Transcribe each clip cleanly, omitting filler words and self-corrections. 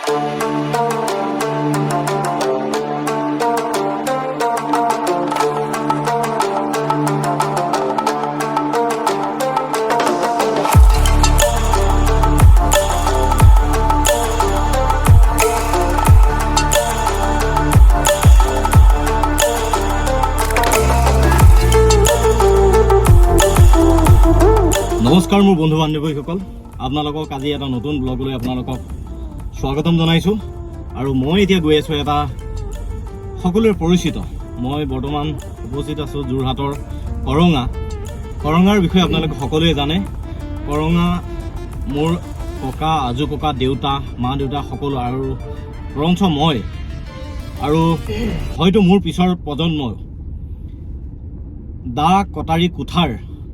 নমস্কাৰ মোৰ বন্ধু বান্ধৱীসকল, আপোনালোকক আজি এটা নতুন ব্লগলৈ আপোনালোকক স্বাগতম জনাইছোঁ। আৰু মই এতিয়া গৈ আছোঁ এটা সকলোৰে পৰিচিত, মই বৰ্তমান উপস্থিত আছোঁ যোৰহাটৰ কৰঙা। কৰঙাৰ বিষয়ে আপোনালোকে সকলোৱে জানে। কৰঙা মোৰ ককা, আজু ককা, দেউতা, মা দেউতা সকলো আৰু বৰঞ্চ মই আৰু হয়তো মোৰ পিছৰ প্ৰজন্মই দা, কটাৰী, কুঠাৰ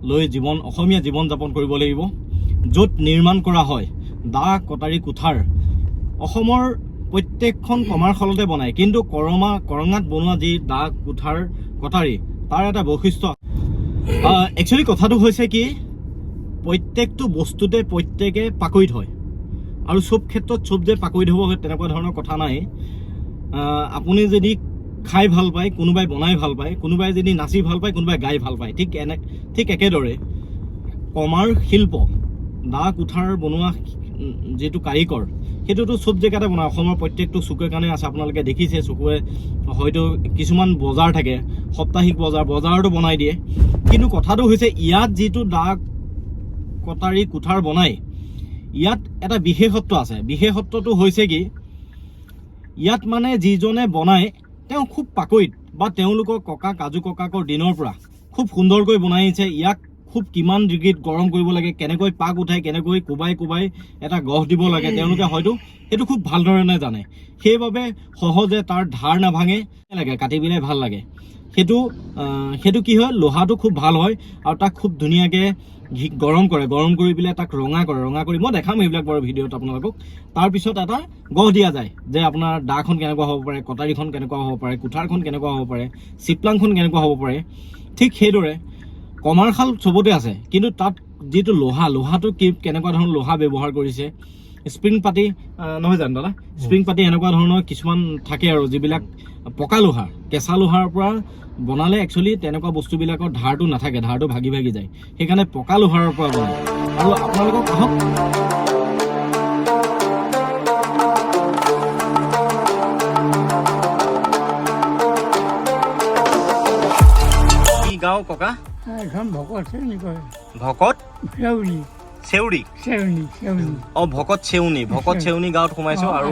লৈ জীৱন, অসমীয়া জীৱন যাপন কৰিব লাগিব। য'ত নিৰ্মাণ কৰা হয় দা, কটাৰী, কুঠাৰ, অসমৰ প্ৰত্যেকখন কমাৰশালতে বনায়, কিন্তু কৰঙাত বনোৱা যি দা, কুঠাৰ, কটাৰী, তাৰ এটা বৈশিষ্ট্য। একচুৱেলি কথাটো হৈছে কি, প্ৰত্যেকটো বস্তুতে প্ৰত্যেকে পাকৈত হয় আৰু চব ক্ষেত্ৰত চব যে পাকৈত হ'ব তেনেকুৱা ধৰণৰ কথা নাই। আপুনি যদি খাই ভাল পায়, কোনোবাই বনাই ভাল পায়, কোনোবাই যদি নাচি ভাল পায়, কোনোবাই গাই ভাল পায়, ঠিক একেদৰে কমাৰ শিল্প, দা কুঠাৰ বনোৱা যিটো কাৰিকৰ, সেইটোতো চব জেগাতে বনায়। অসমৰ প্ৰত্যেকটো চুকে কাণে আছে, আপোনালোকে দেখিছে। চকুৱে হয়তো কিছুমান বজাৰ থাকে, সাপ্তাহিক বজাৰ, বজাৰতো বনাই দিয়ে। কিন্তু কথাটো হৈছে, ইয়াত যিটো দা, কটাৰী, কুঠাৰ বনায়, ইয়াত এটা বিশেষত্ব আছে। বিশেষত্বটো হৈছে কি, ইয়াত মানে যিজনে বনায় তেওঁ খুব পাকৈত বা তেওঁলোকৰ ককা, কাজু ককাকৰ দিনৰ পৰা খুব সুন্দৰকৈ বনাই আহিছে। ইয়াক খুব কিমান ডিগ্ৰীত গৰম কৰিব লাগে, কেনেকৈ পাক উঠাই, কেনেকৈ কোবাই কোবাই এটা গঢ় দিব লাগে, তেওঁলোকে হয়তো সেইটো খুব ভাল ধৰণে জানে। সেইবাবে সহজে তাৰ ধাৰ নাভাঙে, লাগে কাটি পেলাই ভাল লাগে। সেইটো কি হয়, লোহাটো খুব ভাল হয় আৰু তাক খুব ধুনীয়াকৈ ঘি গৰম কৰে, গৰম কৰি পেলাই তাক ৰঙা কৰে। ৰঙা কৰি মই দেখাম সেইবিলাক বাৰু ভিডিঅ'ত আপোনালোকক। তাৰপিছত এটা গঢ় দিয়া যায় যে আপোনাৰ দাখন কেনেকুৱা হ'ব পাৰে, কটাৰীখন কেনেকুৱা হ'ব পাৰে, কুঠাৰখন কেনেকুৱা হ'ব পাৰে, চিপলাংখন কেনেকুৱা হ'ব পাৰে। ঠিক সেইদৰে কমাৰশাল চবতে আছে, কিন্তু তাত যিটো লোহা, লোহাটো কি, কেনেকুৱা ধৰণৰ লোহা ব্যৱহাৰ কৰিছে, স্প্ৰিং পাতি নহয় জানো দাদা? স্প্ৰিং পাতি এনেকুৱা ধৰণৰ কিছুমান থাকে আৰু যিবিলাক পকা লোহা, কেঁচা লোহাৰ পৰা বনালে একচুৱেলি তেনেকুৱা বস্তুবিলাকৰ ধাৰটো নাথাকে, ধাৰটো ভাগি ভাগি যায়। সেইকাৰণে পকা লোহাৰৰ পৰা বনায়। আৰু আপোনালোকক আহক। কি গাঁও ককা? এখন ভকত চেউনি কয়। ভকত চেউনি। চেউৰি? চেউনি, চেউনি। অ, ভকত চেউনি, ভকত চেউনি গাঁৱত সোমাইছো। আৰু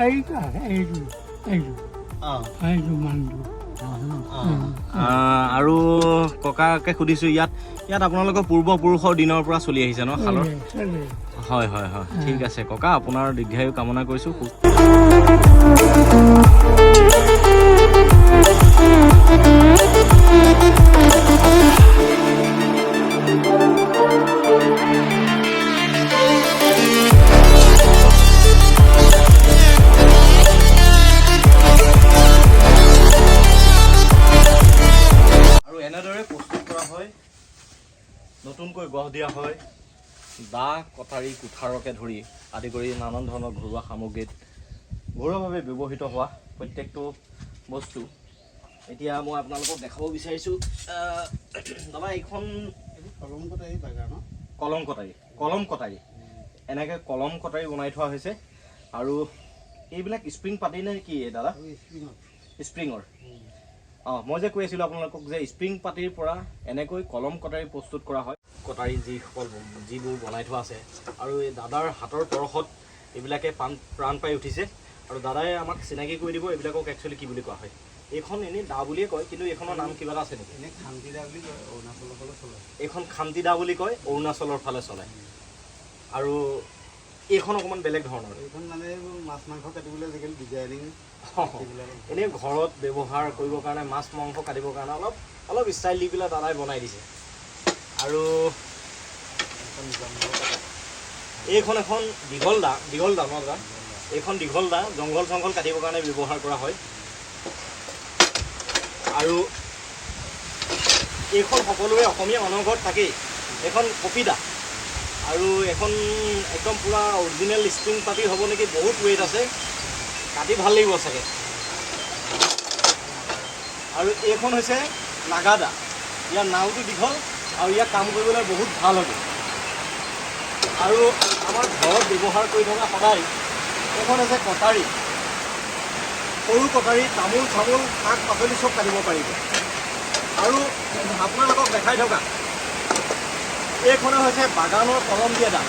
এইটো আছে, এইটো এইটো এইটো মানুহটো। আৰু ককাকে সুধিছো, ইয়াত ইয়াত আপোনালোকৰ পূৰ্বপুৰুষৰ দিনৰ পৰা চলি আহিছে ন শালৰ? চলে। হয় হয় হয়, ঠিক আছে ককা, আপোনাৰ দীৰ্ঘায়ু কামনা কৰিছোঁ। আৰু এনেদৰে প্ৰস্তুত কৰা হয়, নতুনকৈ গঢ় দিয়া হয় দা, কটাৰী, কুঠাৰকে ধৰি আদি কৰি নানান ধৰণৰ ঘৰুৱা সামগ্ৰীত ঘৰুৱাভাৱে ব্যৱহৃত হোৱা প্ৰত্যেকটো বস্তু। এতিয়া মই আপোনালোকক দেখাব বিচাৰিছোঁ। দাদা, এইখন কলম কটাৰী, কলম কটাৰী, এনেকৈ কলম কটাৰী বনাই থোৱা হৈছে। আৰু এইবিলাক স্প্ৰিং পাতি নে কি দাদা? স্প্ৰিঙৰ। অঁ, মই যে কৈ আছিলোঁ আপোনালোকক যে স্প্ৰিং পাতিৰ পৰা এনেকৈ কলম কটাৰী প্ৰস্তুত কৰা হয়। কটাৰী যিসকল যিবোৰ বনাই থোৱা আছে আৰু এই দাদাৰ হাতৰ পৰশত এইবিলাকে প্ৰাণ পাই উঠিছে। আৰু দাদাই আমাক চিনাকি কৰি দিব এইবিলাকক একচুৱেলি কি বুলি কোৱা হয়। এইখন এনেই দা বুলিয়ে কয়, কিন্তু এইখনৰ নাম কিবা এটা আছে নেকি? এনে খামটি দা বুলি কয়, অৰুণাচলৰ ফালে চলে। এইখন খামটি দা বুলি কয়, অৰুণাচলৰ ফালে চলে। আৰু এইখন অকণমান বেলেগ ধৰণৰ। এইখন মানে এইবোৰ মাছ মাংস কাটিবলৈ আজিকালি ডিজাইনিং এনেই ঘৰত ব্যৱহাৰ কৰিবৰ কাৰণে, মাছ মাংস কাটিবৰ কাৰণে অলপ অলপ ষ্টাইল দি পেলাই দাদাই বনাই দিছে। আৰু এইখন এখন দীঘল দা, দীঘল দা ন দাদা? এইখন দীঘল দা জংঘল চংঘল কাটিবৰ কাৰণে ব্যৱহাৰ কৰা হয়। আৰু এইখন সকলোৰে অসমীয়া মানুহৰ ঘৰত থাকেই, এইখন কপি দা। আৰু এখন একদম পূৰা অৰিজিনেল স্প্ৰিং পাতি হ'ব নেকি, বহুত ৱেইট আছে, কাটি ভাল লাগিব চাগে। আৰু এইখন হৈছে নাগাদা, ইয়াৰ নাওটো দীঘল আৰু ইয়াক কাম কৰিবলৈ বহুত ভাল হ'ব। আৰু আমাৰ ঘৰত ব্যৱহাৰ কৰি থকা সদায় এইখন হৈছে কটাৰী, সৰু কটাৰী, তামোল চামোল শাক পাচলি চব কাটিব পাৰিব। আৰু আপোনালোকক দেখাই থকা এইখনে হৈছে বাগানৰ কলম দিয়া দা।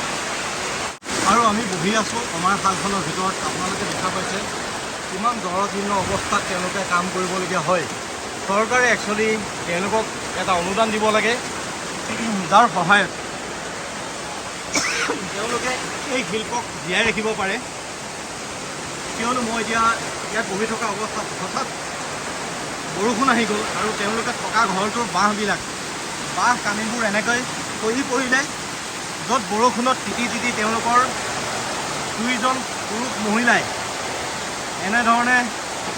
আৰু আমি বহি আছোঁ কমাৰ শালখনৰ ভিতৰত। আপোনালোকে দেখা পাইছে কিমান জৰাজীৰ্ণ অৱস্থাত তেওঁলোকে কাম কৰিবলগীয়া হয়। চৰকাৰে একচুৱেলি তেওঁলোকক এটা অনুদান দিব লাগে, যাৰ সহায়ত তেওঁলোকে এই শিল্পক জীয়াই ৰাখিব পাৰে। কিয়নো মই এতিয়া ইয়াত বহি থকা অৱস্থাত হঠাৎ বৰষুণ আহি গ'ল আৰু তেওঁলোকে থকা ঘৰটোৰ বাঁহবিলাক, বাঁহ কামিবোৰ এনেকৈ খহি পৰিলে, য'ত বৰষুণত তিতি তিতি তেওঁলোকৰ দুইজন পুৰুষ মহিলাই এনেধৰণে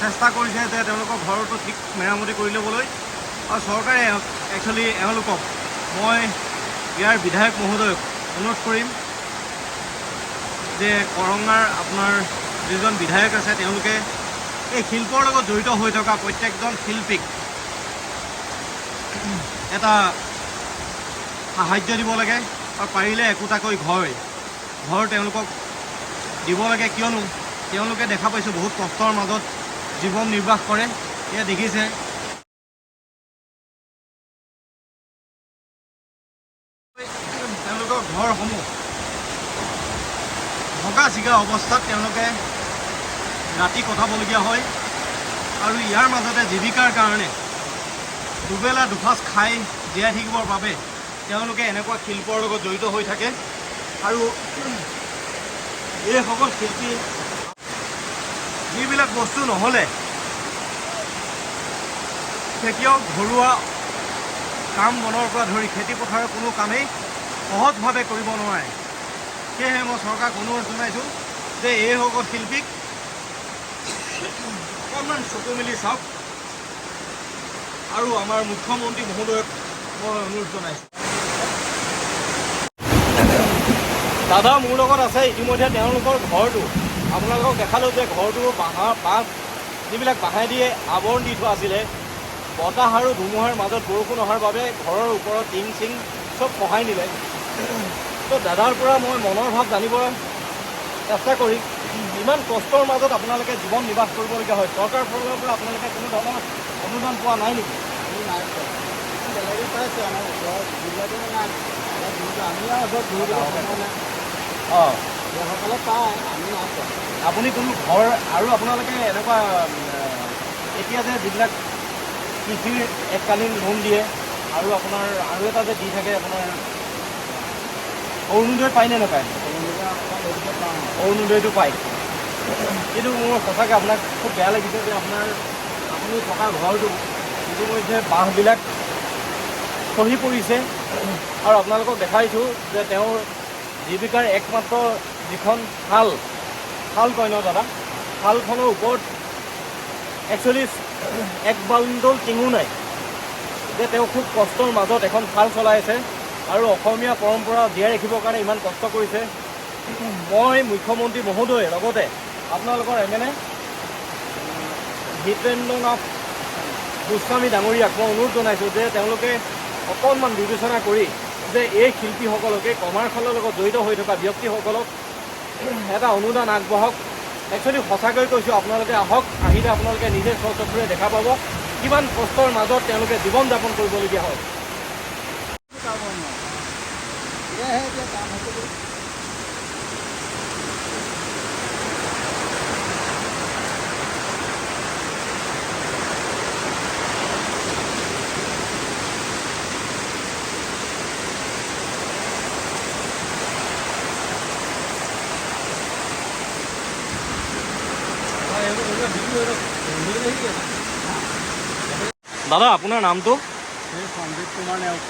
চেষ্টা কৰিছে যে তেওঁলোকৰ ঘৰটো ঠিক মেৰামতি কৰি ল'বলৈ। আৰু চৰকাৰে একচুৱেলি এওঁলোকক, মই ইয়াৰ বিধায়ক মহোদয়ক অনুৰোধ কৰিম যে কৰঙাৰ আপোনাৰ যিজন বিধায়ক আছে, তেওঁলোকে এই শিল্পৰ লগত জড়িত হৈ থকা প্ৰত্যেকজন শিল্পীক এটা সাহাৰ্য দিব লাগে আৰু পাৰিলে একোটাকৈ ঘৰ ঘৰ তেওঁলোকক দিব লাগে। কিয়নো তেওঁলোকে দেখা পাইছোঁ বহুত কষ্টৰ মাজত জীৱন নিৰ্বাহ কৰে। এয়া দেখিছে তেওঁলোকৰ ঘৰসমূহ ভগা চিগা অৱস্থাত তেওঁলোকে ৰাতি কটাবলগীয়া হয়। আৰু ইয়াৰ মাজতে জীৱিকাৰ কাৰণে দুবেলা দুসাঁজ খাই জীয়াই থাকিবৰ বাবে তেওঁলোকে এনেকুৱা শিল্পৰ লগত জড়িত হৈ থাকে। আৰু এইসকল শিল্পী যিবিলাক বস্তু নহ'লে খেতিয়ক ঘৰুৱা কাম বনৰ পৰা ধৰি খেতি পথাৰৰ কোনো কামেই সহজভাৱে কৰিব নোৱাৰে। সেয়েহে মই চৰকাৰক অনুৰোধ জনাইছোঁ যে এইসকল শিল্পীক অকণমান চকু মেলি চাওক। আৰু আমাৰ মুখ্যমন্ত্ৰী মহোদয়ক মই অনুৰোধ জনাইছোঁ। দাদা মোৰ লগত আছে ইতিমধ্যে। তেওঁলোকৰ ঘৰটো আপোনালোকক দেখালোঁ যে ঘৰটো বাঁহৰ বাঁহ যিবিলাক বাঁহেদিয়ে আৱৰণ দি থোৱা আছিলে, বতাহ আৰু ধুমুহাৰ মাজত বৰষুণ অহাৰ বাবে ঘৰৰ ওপৰত টিং চিং চব খহাই নিলে। তো দাদাৰ পৰা মই মনৰ ভাৱ জানিব চেষ্টা কৰিম। ইমান কষ্টৰ মাজত আপোনালোকে জীৱন নিৰ্বাহ কৰিবলগীয়া হয়, চৰকাৰৰ ফালৰ পৰা আপোনালোকে কোনো ধৰণৰ অনুদান পোৱা নাই নেকি? আমি নাই পোৱা। বেলেগে পাইছে, আমাৰ ওচৰৰ যিবিলাকে নাই, আমি আৰু ওচৰত ঘূৰিবলৈ সময় নাই। সেইসকলে পায়, আমি নাই পোৱা। আপুনি কোনো ঘৰ আৰু আপোনালোকে এনেকুৱা এতিয়া যে যিবিলাক কৃষিৰ এককালীন লোন দিয়ে আৰু আপোনাৰ আৰু এটা যে দি থাকে আপোনাৰ অৰুণোদয় পায় নে নাপায়? অৰুণোদয়টো পায়। কিন্তু মোৰ সঁচাকৈ আপোনাক খুব বেয়া লাগিছে যে আপুনি থকা ঘৰটো ইতিমধ্যে বাঁহবিলাক খহি পৰিছে। আৰু আপোনালোকক দেখাইছোঁ যে তেওঁৰ জীৱিকাৰ একমাত্ৰ যিখন শাল, শাল কয় ন দাদা, শালখনৰ ওপৰত একচুৱেলি এক বান্দল টিঙো নাই, যে তেওঁ খুব কষ্টৰ মাজত এখন শাল চলাই আছে আৰু অসমীয়া পৰম্পৰা জীয়াই ৰাখিবৰ কাৰণে ইমান কষ্ট কৰিছে। মই মুখ্যমন্ত্ৰী মহোদয়ে লগতে আপোনালোকৰ এম এল এ হিতেন্দ্ৰনাথ গোস্বামী ডাঙৰীয়াক মই অনুৰোধ জনাইছোঁ যে তেওঁলোকে অকণমান বিবেচনা কৰি যে এই শিল্পীসকলকে কমাৰশালৰ লগত জড়িত হৈ থকা ব্যক্তিসকলক এটা অনুদান আগবঢ়াওক। একচুৱেলি সঁচাকৈ কৈছোঁ, আপোনালোকে আহক, আহিলে আপোনালোকে নিজে স্বচক্ষুৰে দেখা পাব কিমান কষ্টৰ মাজত তেওঁলোকে জীৱন যাপন কৰিবলগীয়া হয়। দাদা, আপোনাৰ নামটো? সঞ্জীৱ কুমাৰ নেওগ।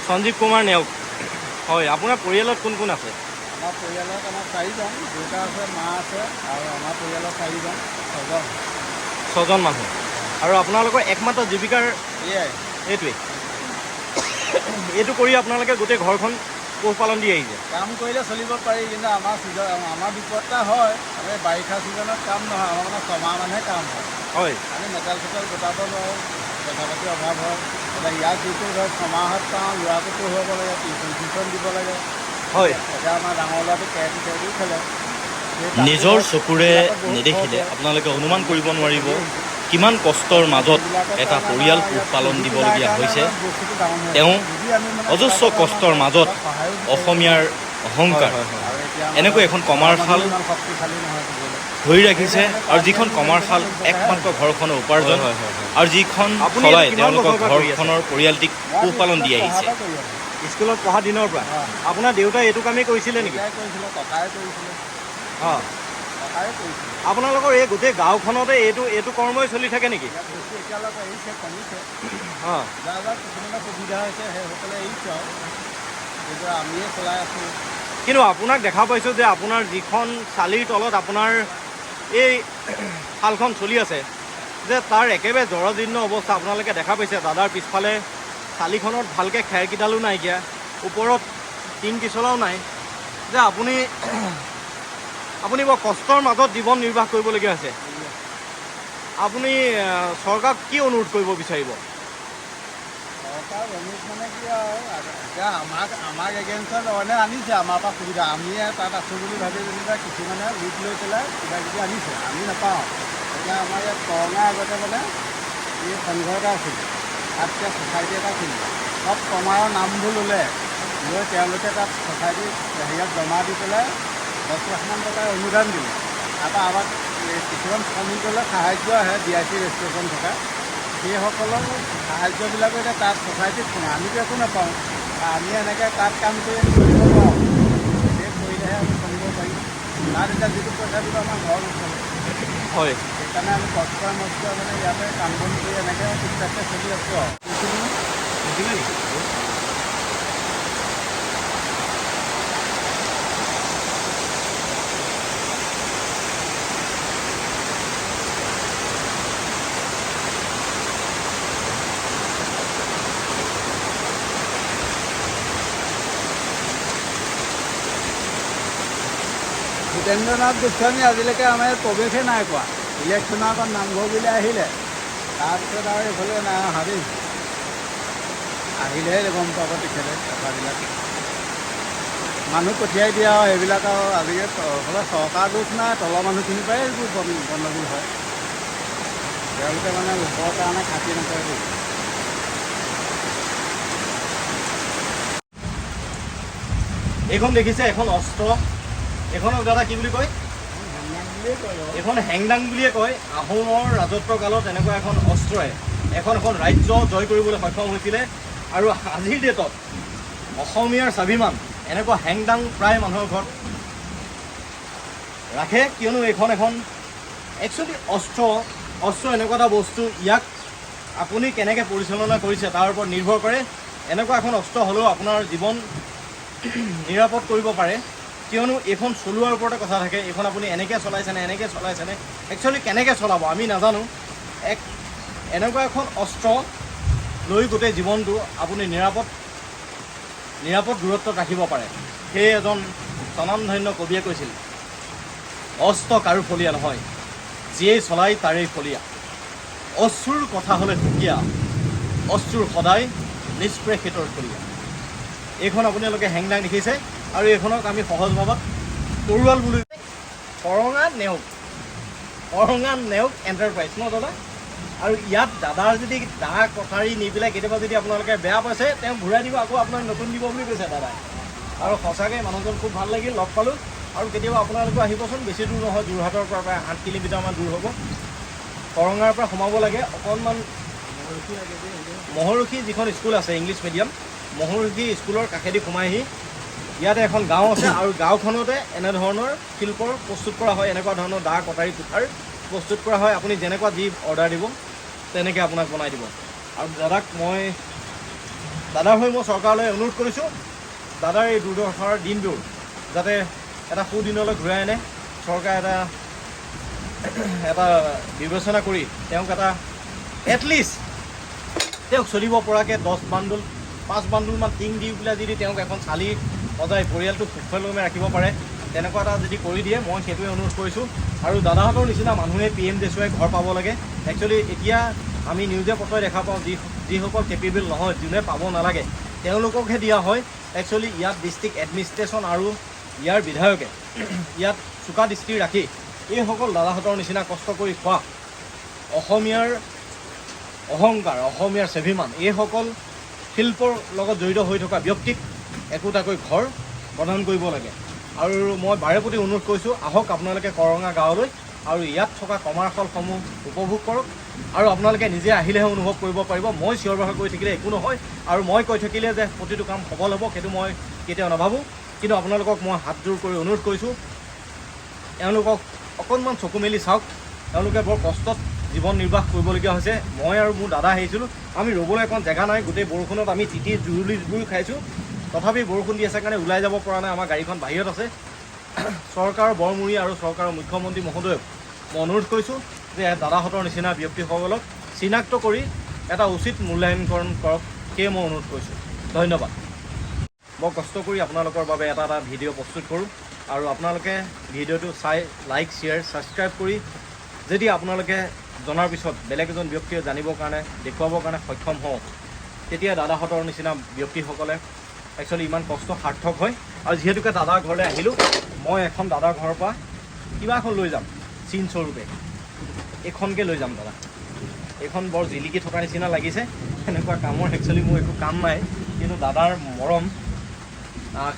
সঞ্জীৱ কুমাৰ নেওগ, হয়। আপোনাৰ পৰিয়ালত কোন কোন আছে? আমাৰ পৰিয়ালত আমাৰ চাৰিজন, দেউতা আছে, মা আছে, আৰু আমাৰ পৰিয়ালৰ চাৰিজন, ছজন। ছজন মানুহ। আৰু আপোনালোকৰ একমাত্ৰ জীৱিকাৰ এয়াই। এইটোৱেই? এইটো কৰি আপোনালোকে গোটেই ঘৰখন পোহপালন দি আহিছে? কাম কৰিলে চলিব পাৰি, কিন্তু আমাৰ ছিজন আমাৰ বিপদ এটা হয়। আমি বাৰিষা ছিজনত কাম নহয়, আমাৰ মানে ছমাহ মানহে কাম হয়। হয়। আমি মেটেল চেটেল গোটাব নোৱাৰোঁ, পইচা পাতিৰ অভাৱ হয়। এতিয়া ইয়াত যিটো ধৰক ছমাহত পাওঁ, ল'ৰাটো পঢ়ুৱাব লাগে, টিউচন চিউচন দিব লাগে। হয়। এতিয়া আমাৰ ডাঙৰ ল'ৰাটো কেৰাটী চেৰাটিও খেলে। সেই তাতো নিজৰ ধৰক চকুৰে সেইবিলাকত বহুত নেদেখিলে খৰচ হয়। আপোনালোকে অনুমান কৰিব নোৱাৰিব কিমান কষ্টৰ মাজত সেইবিলাকৰ এটা কাৰণে পৰিয়াল আমাৰ ইয়াত পোহপালন পুঁজিটো নাই দিবলগীয়া কাৰণে হৈছে। আমাৰ বস্তুটো ডাঙৰ হৈ আছে। তেওঁ যদি আমি মানে অজস্ৰ কিবা এটা কষ্টৰ আমাৰ মাজত অলপ সহায়ো বিচাৰিব অসমীয়াৰ অহংকাৰ আৰু এতিয়া আমাৰ এনেকৈ এখন কমাৰশাল ইমান শক্তিশালী নহয় ক'বলৈ। ধৰি ৰাখিছে আৰু যিখন কমাৰশাল একমাত্ৰ ঘৰখনৰ উপাৰ্জন আৰু যিখন আপুনি চলাই এইটো কিমান তেওঁলোকৰ বছৰৰ পৰা কৰি আছে? ঘৰখনৰ পৰিয়ালটিক মই পোহপালন দি স্কুলত আহিছে। পঢ়াৰ পৰা কৰি আছোঁ। স্কুলত পঢ়া দিনৰ পৰা? অ। আপোনাৰ দেউতাই এইটো কামেই কৰিছিলে নেকি? দেউতাই কৰিছিলে, ককায়ে কৰিছিলে, অঁ। ককায়ে কৰিছিলে। আপোনালোকৰ এই গোটেই গাঁওখনতে এইটো কৰ্মই চলি থাকে নেকি? ইয়াত বস্তু এতিয়া অলপ এৰিছে, কমিছে। অঁ। যাৰ যাৰ কিছুমানৰ সুবিধা হৈছে সেইসকলে এৰিছে আৰু, কিন্তু আমিয়ে চলাই আছোঁ। কিন্তু আপোনাক দেখা পাইছোঁ যে আপোনাৰ যিখন চালিৰ তলত আপোনাৰ এই শালখন চলি আছে, যে তাৰ একেবাৰে জৰাজীৰ্ণ অৱস্থা আপোনালোকে দেখা পাইছে। দাদাৰ পিছফালে চালিখনত ভালকৈ খেৰকেইডালো নাইকিয়া, ওপৰত টিং কিচলাও নাই, যে আপুনি বৰ কষ্টৰ মাজত জীৱন নিৰ্বাহ কৰিবলগীয়া হৈছে। আপুনি চৰকাৰক কি অনুৰোধ কৰিব বিচাৰিব? চৰকাৰ অনুৰোধ মানে কি আৰু, এতিয়া আমাক এগেইনষ্টত অইনে আনিছে, আমাৰ পৰা সুবিধা, আমিয়ে তাত আছোঁ বুলি ভাবি যেনিবা কিছুমানে লোট লৈ পেলাই কিবা কিবি আনিছে, আমি নাপাওঁ। এতিয়া আমাৰ ইয়াত কৰঙা আগতে মানে এই সংঘ এটা আছিল, তাত এতিয়া ছ'চাইটি এটা খুলিলে, চব কমাৰৰ নামবোৰ ল'লে, লৈ তেওঁলোকে তাত ছ'চাইটিত হেৰিয়াত জমা দি পেলাই 10 লাখমান টকাৰ অনুদান দিলে। তাৰপৰা আমাক এই কিছুমান শ্ৰমিকলৈ সাহাৰ্য আহে, ডি I C registration থকা সেইসকলৰ সাহাৰ্যবিলাকো এতিয়া তাত ছ'চাইটিত সোমায়, আমিতো একো নাপাওঁ। আমি এনেকৈ তাত কাম কৰি আমি চলিব পাৰোঁ, সেই কৰিলেহে আমি চলিব পাৰিম। তাত এতিয়া যিটো পইচা দিব আমাৰ ঘৰ নচলে। হয়। সেইকাৰণে আমি কষ্ট মষ্ট মানে ইয়াতে কাম বন কৰি এনেকৈ ঠিকঠাককৈ চলি আছোঁ আৰু। ভূপেন্দ্ৰনাথ গোস্বামী আজিলৈকে আমাৰ ইয়াত প্ৰৱেশেই নাই কৰা। ইলেকশ্যনৰ আগত নামঘৰ বুলি আহিলে, তাৰপিছত আৰু এইফালে নাই অহা দেই। আহিলেহে গম পাব তেখেতে কথাবিলাক। মানুহ পঠিয়াই দিয়ে আৰু সেইবিলাক আৰু আজিকালি এইফালে চৰকাৰ দোষ নাই, তলৰ মানুহখিনিৰ পৰাই এইবোৰ গণ্ডগোল হয়। তেওঁলোকে মানে লোকৰ কাৰণে খাতি নকৰে দেই। এইখন দেখিছে এখন অস্ত্ৰ, এইখনক দাদা কি বুলি কয়? এইখন হেংদাং বুলিয়ে কয়। আহোমৰ ৰাজত্ব কালত এনেকুৱা এখন অস্ত্ৰই এখন এখন ৰাজ্য জয় কৰিবলৈ সক্ষম হৈছিলে। আৰু আজিৰ ডেটত অসমীয়াৰ স্বাভিমান এনেকুৱা হেংদাং প্ৰায় মানুহৰ ঘৰত ৰাখে, কিয়নো এইখন এখন একচুৱেলি অস্ত্ৰ। অস্ত্ৰ এনেকুৱা এটা বস্তু, ইয়াক আপুনি কেনেকৈ পৰিচালনা কৰিছে তাৰ ওপৰত নিৰ্ভৰ কৰে। এনেকুৱা এখন অস্ত্ৰ হ'লেও আপোনাৰ জীৱন নিৰাপদ কৰিব পাৰে, কিয়নো এইখন চলোৱাৰ ওপৰতে কথা থাকে। এইখন আপুনি এনেকৈ চলাইছেনে এনেকৈ চলাইছেনে, একচুৱেলি কেনেকৈ চলাব আমি নাজানো। এনেকুৱা এখন অস্ত্ৰ লৈ গোটেই জীৱনটো আপুনি নিৰাপদ দূৰত্বত ৰাখিব পাৰে। সেয়ে এজন স্বনামধন্য কবিয়ে কৈছিল, অস্ত্ৰ কাৰো ফলীয়া নহয়, যিয়েই চলায় তাৰেই ফলীয়া। অশ্ৰুৰ কথা হ'লে সুকীয়া, অশ্ৰুৰ সদায় নিষ্প্ৰেষিতৰ ফলীয়া। এইখন আপোনালোকে হেংদাং দেখিছে আৰু এইখনক আমি সহজ ভাৱত তৰোৱাল বুলি কয়। কৰঙা নেওগ এণ্টাৰপ্ৰাইজ ন দাদা? আৰু ইয়াত দাদাৰ যদি দা কটাৰী নি পেলাই কেতিয়াবা যদি আপোনালোকে বেয়া পাইছে, তেওঁ ঘূৰাই দিব, আকৌ আপোনাক নতুন দিব বুলি কৈছে দাদাই। আৰু সঁচাকৈ মানুহজন খুব ভাল লাগিল, লগ পালোঁ। আৰু কেতিয়াবা আপোনালোকো আহিবচোন, বেছি দূৰ নহয়, যোৰহাটৰ পৰা প্ৰায় 8 কিলোমিটাৰমান দূৰ হ'ব। কৰঙাৰ পৰা সোমাব লাগে অকণমান, মহৰষি যিখন স্কুল আছে ইংলিছ মিডিয়াম, মহৰষি স্কুলৰ কাষেদি সোমাই আহি ইয়াতে এখন গাঁও আছে আৰু গাঁওখনতে এনেধৰণৰ শিল্পৰ প্ৰস্তুত কৰা হয়, এনেকুৱা ধৰণৰ দা কটাৰী কুঠাৰ প্ৰস্তুত কৰা হয়। আপুনি যেনেকুৱা যি অৰ্ডাৰ দিব তেনেকৈ আপোনাক বনাই দিব। আৰু দাদাৰ হৈ মই চৰকাৰলৈ অনুৰোধ কৰিছোঁ, দাদাৰ এই দুৰ্দশাৰ দিনবোৰ যাতে এটা সুদিনলৈ ঘূৰাই আনে, চৰকাৰে এটা বিবেচনা কৰি তেওঁক এটা এটলিষ্ট তেওঁক চলিব পৰাকৈ 10 বান্দোল 5 বান্দোলমান টিং দি পেলাই যদি তেওঁক এখন চালি সজাই পৰিয়ালটোক সুকলমে ৰাখিব পাৰে, তেনেকুৱা এটা যদি কৰি দিয়ে, মই সেইটোৱে অনুৰোধ কৰিছোঁ। আৰু দাদাহঁতৰ নিচিনা মানুহে PMJSY ঘৰ পাব লাগে। একচুৱেলি এতিয়া আমি নিউজে পত্ৰই দেখা পাওঁ, যিসকল কেপেবল নহয়, যোনে পাব নালাগে, তেওঁলোককহে দিয়া হয়। একচুৱেলি ইয়াত ডিষ্ট্ৰিক্ট এডমিনিষ্ট্ৰেশ্যন আৰু ইয়াৰ বিধায়কে ইয়াত চোকা দৃষ্টি ৰাখি এইসকল দাদাহঁতৰ নিচিনা কষ্ট কৰি খোৱা অসমীয়াৰ অহংকাৰ, অসমীয়াৰ স্বাভিমান, এইসকল শিল্পৰ লগত জড়িত হৈ থকা ব্যক্তিক একোটাকৈ ঘৰ প্ৰদান কৰিব লাগে। আৰু মই বাৰে প্ৰতি অনুৰোধ কৰিছোঁ, আহক আপোনালোকে কৰঙা গাঁৱলৈ আৰু ইয়াত থকা কমাৰশালসমূহ উপভোগ কৰক। আৰু আপোনালোকে নিজে আহিলেহে অনুভৱ কৰিব পাৰিব। মই চিঞৰ বাখৰ কৰি থাকিলে একো নহয়, আৰু মই কৈ থাকিলে যে প্ৰতিটো কাম সফল হ'ব সেইটো মই কেতিয়াও নাভাবোঁ। কিন্তু আপোনালোকক মই হাতযোৰ কৰি অনুৰোধ কৰিছোঁ, এওঁলোকক অকণমান চকু মেলি চাওক। এওঁলোকে বৰ কষ্টত জীৱন নিৰ্বাহ কৰিবলগীয়া হৈছে। মই আৰু মোৰ দাদা আহিছিলোঁ, আমি ৰ'বলৈ অকণ জেগা নাই, গোটেই বৰষুণত আমি তিতি জুৰুলি জুপুৰি খাইছোঁ। তথাপি বৰষুণ দি আছে কাৰণে ওলাই যাব পৰা নাই, আমাৰ গাড়ীখন বাহিৰত আছে। চৰকাৰৰ বৰমূৰী আৰু চৰকাৰৰ মুখ্যমন্ত্ৰী মহোদয়ক মই অনুৰোধ কৰিছোঁ যে দাদাহঁতৰ নিচিনা ব্যক্তিসকলক চিনাক্ত কৰি এটা উচিত মূল্যায়নকৰণ কৰক, সেয়ে মই অনুৰোধ কৰিছোঁ। ধন্যবাদ। বৰ কষ্ট কৰি আপোনালোকৰ বাবে এটা এটা ভিডিঅ' প্ৰস্তুত কৰোঁ আৰু আপোনালোকে ভিডিঅ'টো চাই লাইক, শ্বেয়াৰ, ছাবস্ক্ৰাইব কৰি যদি আপোনালোকে জনাৰ পিছত বেলেগ এজন ব্যক্তিয়ে জানিবৰ কাৰণে, দেখুৱাবৰ কাৰণে সক্ষম হওঁ, তেতিয়া দাদাহঁতৰ নিচিনা ব্যক্তিসকলে একচুৱেলি ইমান কষ্ট সাৰ্থক হয়। আৰু যিহেতুকে দাদাৰ ঘৰলৈ আহিলোঁ, মই এখন দাদাৰ ঘৰৰ পৰা কিবা এখন লৈ যাম চিনস্বৰূপে। এইখনকে লৈ যাম দাদা। এইখন বৰ জিলিকি থকা নিচিনা লাগিছে। এনেকুৱা কামৰ একচুৱেলি মোৰ একো কাম নাই, কিন্তু দাদাৰ মৰম,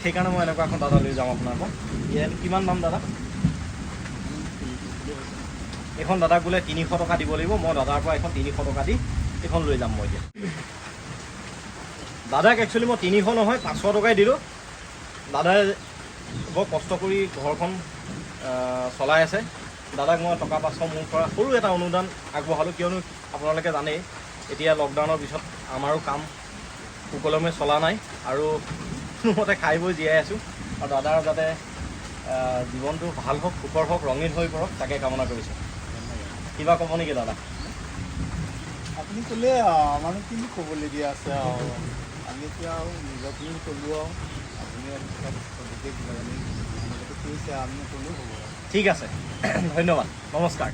সেইকাৰণে মই এনেকুৱা এখন দাদা লৈ যাম আপোনাৰ পৰা। ইয়াত কিমান দাম দাদা এইখন? দাদাক বোলে 300 টকা দিব লাগিব। মই দাদাৰ পৰা এখন 300 টকা দি এইখন লৈ যাম। মই এতিয়া দাদাক একচুৱেলি মই 300 নহয়, 500 টকাই দিলোঁ। দাদাই বৰ কষ্ট কৰি ঘৰখন চলাই আছে। দাদাক মই টকা 500 মোৰ পৰা সৰু এটা অনুদান আগবঢ়ালোঁ, কিয়নো আপোনালোকে জানেই এতিয়া লকডাউনৰ পিছত আমাৰো কাম সুকলমে চলা নাই আৰু কোনোমতে খাই বৈ জীয়াই আছোঁ। আৰু দাদাৰ যাতে জীৱনটো ভাল হওক, সুখৰ হওক, ৰঙীন হৈ পৰক, তাকে কামনা কৰিছোঁ। কিবা ক'ব নেকি দাদা? আপুনি ক'লে আমাৰো কিনো ক'বলগীয়া আছে আৰু। আমি এতিয়া আৰু নিজৰখিনি ক'লোঁ আৰু আপুনি চবকে কিবা কিবি কৈছে, আমি নক'লেও হ'ব আৰু। ঠিক আছে, ধন্যবাদ, নমস্কাৰ।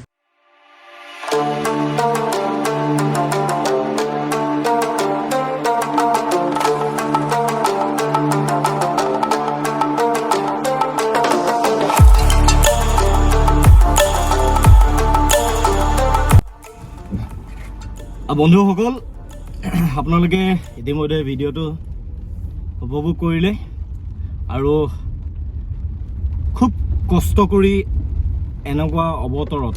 বন্ধুসকল, আপোনালোকে ইতিমধ্যে ভিডিঅ'টো উপভোগ কৰিলে আৰু খুব কষ্ট কৰি এনেকুৱা অবতৰত,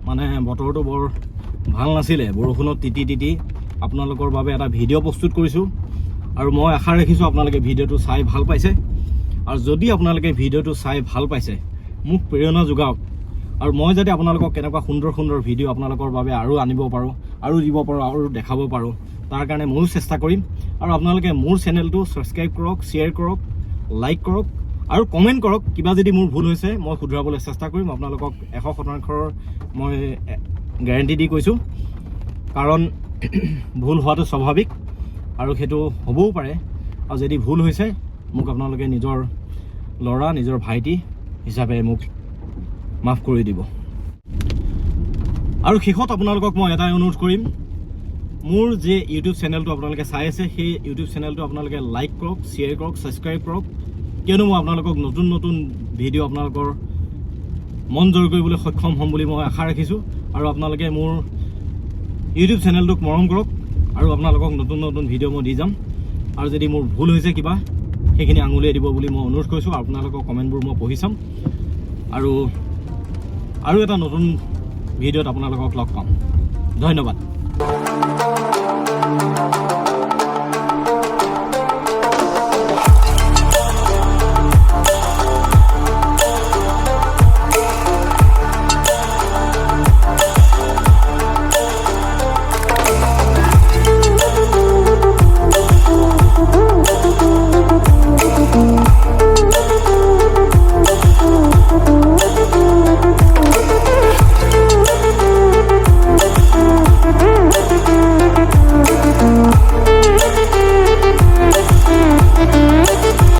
মানে বতৰটো বৰ ভাল নাছিলে, বৰষুণত তিতি তিতি আপোনালোকৰ বাবে এটা ভিডিঅ' প্ৰস্তুত কৰিছোঁ। আৰু মই আশা ৰাখিছোঁ আপোনালোকে ভিডিঅ'টো চাই ভাল পাইছে। আৰু যদি আপোনালোকে ভিডিঅ'টো চাই ভাল পাইছে, মোক প্ৰেৰণা যোগাওক আৰু মই যাতে আপোনালোকক কেনেকুৱা সুন্দৰ সুন্দৰ ভিডিঅ' আপোনালোকৰ বাবে আৰু আনিব পাৰোঁ আৰু দিব পাৰোঁ আৰু দেখাব পাৰোঁ, তাৰ কাৰণে ময়ো চেষ্টা কৰিম। আৰু আপোনালোকে মোৰ চেনেলটো ছাবস্ক্ৰাইব কৰক, শ্বেয়াৰ কৰক, লাইক কৰক আৰু কমেণ্ট কৰক। কিবা যদি মোৰ ভুল হৈছে, মই শুধৰাবলৈ চেষ্টা কৰিম। আপোনালোকক 100 শতাংশৰ মই গেৰেণ্টি দি কৈছোঁ, কাৰণ ভুল হোৱাটো স্বাভাৱিক আৰু সেইটো হ'বও পাৰে। আৰু যদি ভুল হৈছে, মোক আপোনালোকে নিজৰ ল'ৰা, নিজৰ ভাইটি হিচাপে মোক মাফ কৰি দিব। আৰু শেষত আপোনালোকক মই এটাই অনুৰোধ কৰিম, মোৰ যে ইউটিউব চেনেলটো আপোনালোকে চাই আছে, সেই ইউটিউব চেনেলটো আপোনালোকে লাইক কৰক, শ্বেয়াৰ কৰক, ছাবস্ক্ৰাইব কৰক, কিয়নো মই আপোনালোকক নতুন নতুন ভিডিঅ' আপোনালোকৰ মন জয় কৰিবলৈ সক্ষম হ'ম বুলি মই আশা ৰাখিছোঁ। আৰু আপোনালোকে মোৰ ইউটিউব চেনেলটোক মৰম কৰক আৰু আপোনালোকক নতুন নতুন ভিডিঅ' মই দি যাম। আৰু যদি মোৰ ভুল হৈছে কিবা, সেইখিনি আঙুলিয়াই দিব বুলি মই অনুৰোধ কৰিছোঁ। আপোনালোকৰ কমেণ্টবোৰ মই পঢ়ি চাম আৰু আৰু এটা নতুন ভিডিঅ'ত আপোনালোকক লগ পাম। ধন্যবাদ।